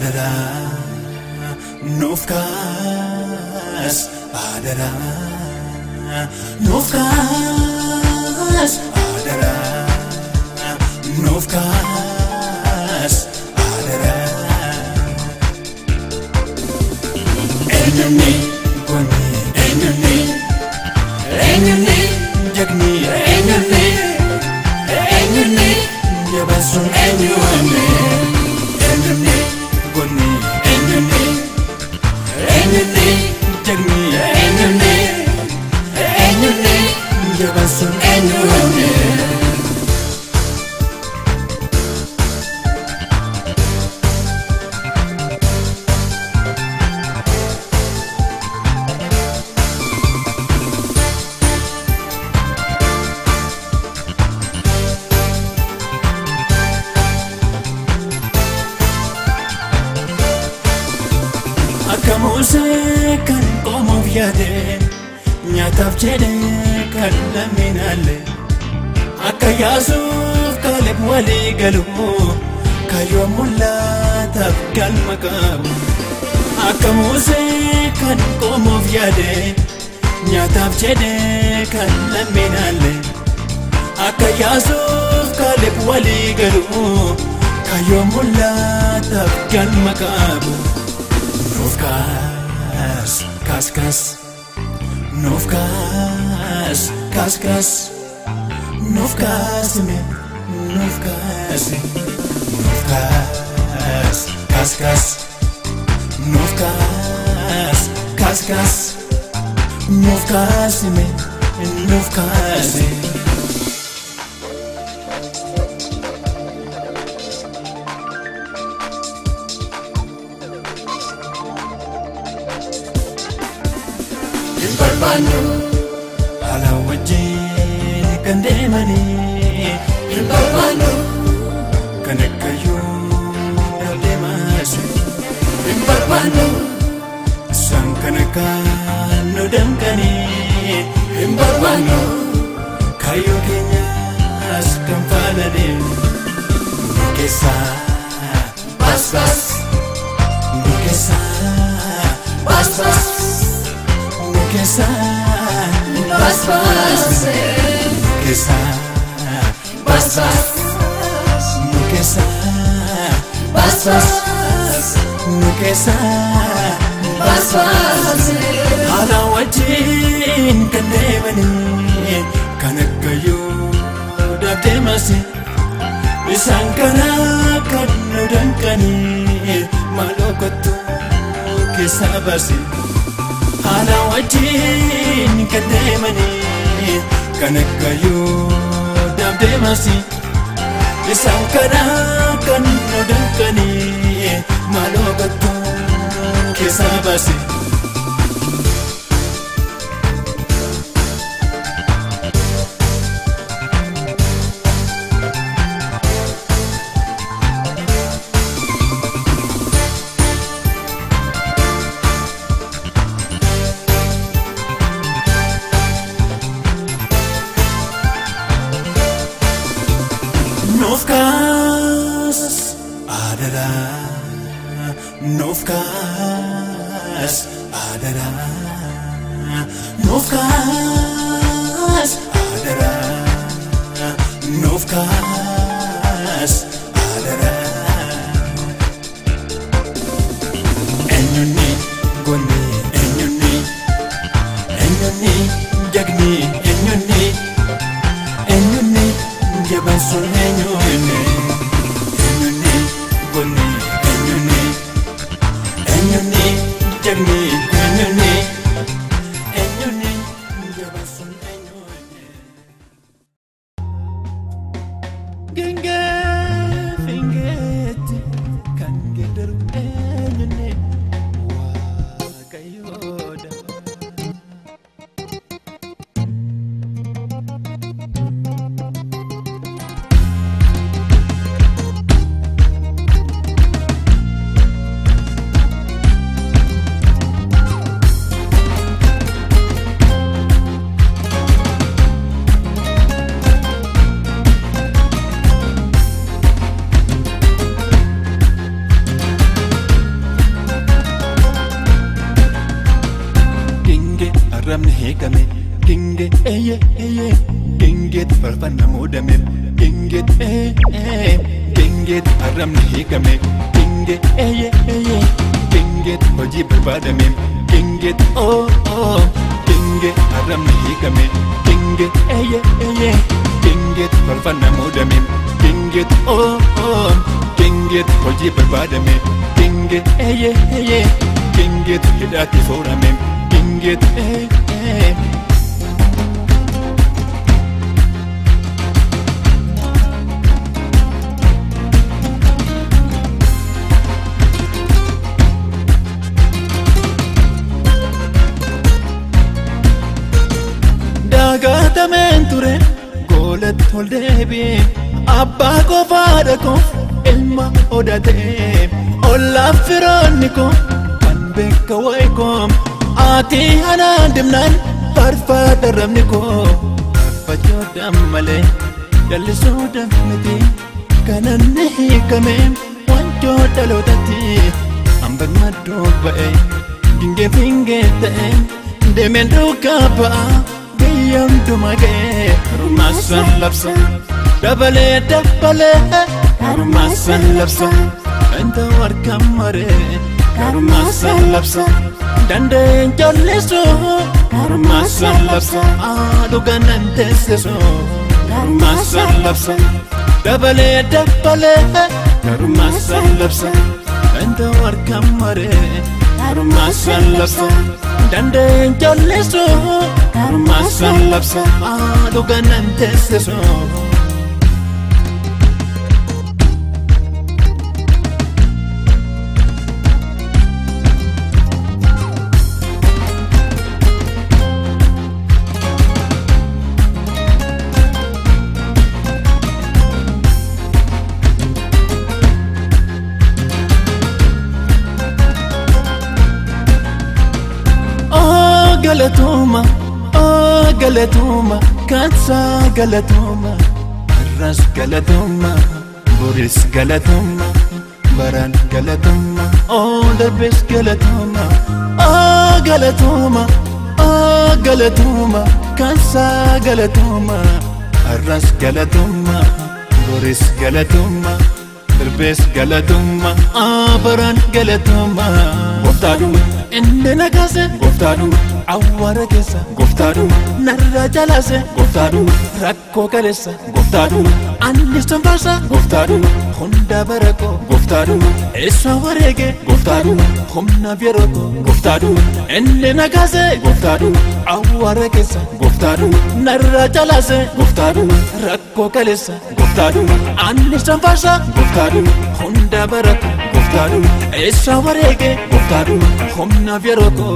adaraa nuuf kaas adaraa nuuf kaas adaraa nuuf kaas adaraa eenyuun goonni eenyuun eenyuun jagni eenyuun eenyuun jabaasuun eenyuun eenyuun goonni eenyuun eenyuun jagni eenyuun eenyuun jabaasuun eenyuun. Akka Musee kan qoomuuf yaade nyaataaf jedhee kan lamminaalle akka Yaasuuf Kaaleb walii galu kaayyoo mul'ataaf galma qabu. Akka Musee kan qoomuuf yaade nyaataaf jedhee kan lamminaalle akka Yaasuuf Kaaleb walii galu kaayyoo mul'ataaf galma qabu. Nuuf kaas kaas kaas nuuf kaas kaas kaas nuuf kaasime nuuf kaasi nuuf kaas kaas kaas nuuf kaas kaas kaas nuuf kaasime nuuf kaasi. Hin barbaannu haala wajjin kan deemanii hin barbaannu kan akka yoo deemas hin barbaannu isaan kan akka nu danqanii hin barbaannu kaayyoo keenyas kan faalanii nu keessaa baas baas nu keessaa baas baas. Bas bas bas bas bas bas bas bas haala wajjin kan deemanii kan akka yoo deemas isaan kana kan nu danqanii maaloo kottu keessaa baasi. Haala wajjin kan deemanii kan akka yoo deemas isaan kana kan nu danqanii maaloo kottu keessaa baasi. Nuuf kaas adaraa nuuf kaas adaraa nuuf kaas adaraa nuuf kaas adaraa eenyuun goonni eenyuun eenyuun jagni eenyuun eenyuun jabaasuun eenyuun eenyuun goonni eenyuun eenyuun jagni eenyuun eenyuun jabaasuun eenyuun. Gengee fingeetti kan geeddaru eenyuun waaqayyoodha. hiikame Gingee eeyyee eeyyee Gingeet farfanna muudame Gingeet ee ee Gingeet arrabni hiikame Gingee eeyyee eeyyee Gingeet hojii barbaadame Gingeet oo oo Gingee arrabni hiikame Gingee eeyyee eeyyee Gingeet farfanna muudame Gingeet oo oo Gingeet hojii barbaadame Gingee eeyyee eeyyee Gingeet hidhaatti foorame Gingeet ee ee. Dagatameen ture goolatti ol deebi'ee abbaa koo faadha koo ilma odatee ollaaf firoonni koo kan beeka wayi koo ati anaan dimnaan farfaadha rabni koo farfachuudhaan malee jallisuudhaan miti kanan ni hiikame wanjoo dhalootatti hambaan maddoo ba'e gingee fingee ta'e deemeen duukaa ba'a. Biyya hundumaa ga'ee Karumaasan labsa dabalee dabalee Karumaasan labsa wanta harkaan maree Karumaasan labsa dandeen jallisu Karumaasan labsa dhugaan nan teessisu Karumaasan labsa dabalee dabalee Karumaasan labsa wanta harkaan maree Karumaasan labsa dandeen jallisu Karumaasan labsa dhugaan nan teessisu. Galatuma, oh galatuma, kansa galatuma, arras galatuma, boris galatuma, baran galatuma, oh darbes galatuma, oh galatuma, oh galatuma, kansa galatuma, arras galatuma, boris galatuma, darbes galatuma, oh baran galatuma, gooftaadhuma inni na kaase gooftaadhuma. Awwaara keessa gooftaadhuma narra jalaase gooftaadhuma rakkoo kaleessa gooftaadhuma anni sonfaasa gooftaadhuma hunda bara koo gooftaadhuma eessa wareege gooftaadhuma humnaaf yeroo koo gooftaadhuma inni na kaase gooftaadhuma awwaara keessa gooftaadhuma narra jalaase gooftaadhuma rakkoo kaleessa gooftaadhuma anni sonfaasa gooftaadhuma hunda bara koo gooftaadhuma eessa wareege gooftaadhuma humnaaf yeroo koo.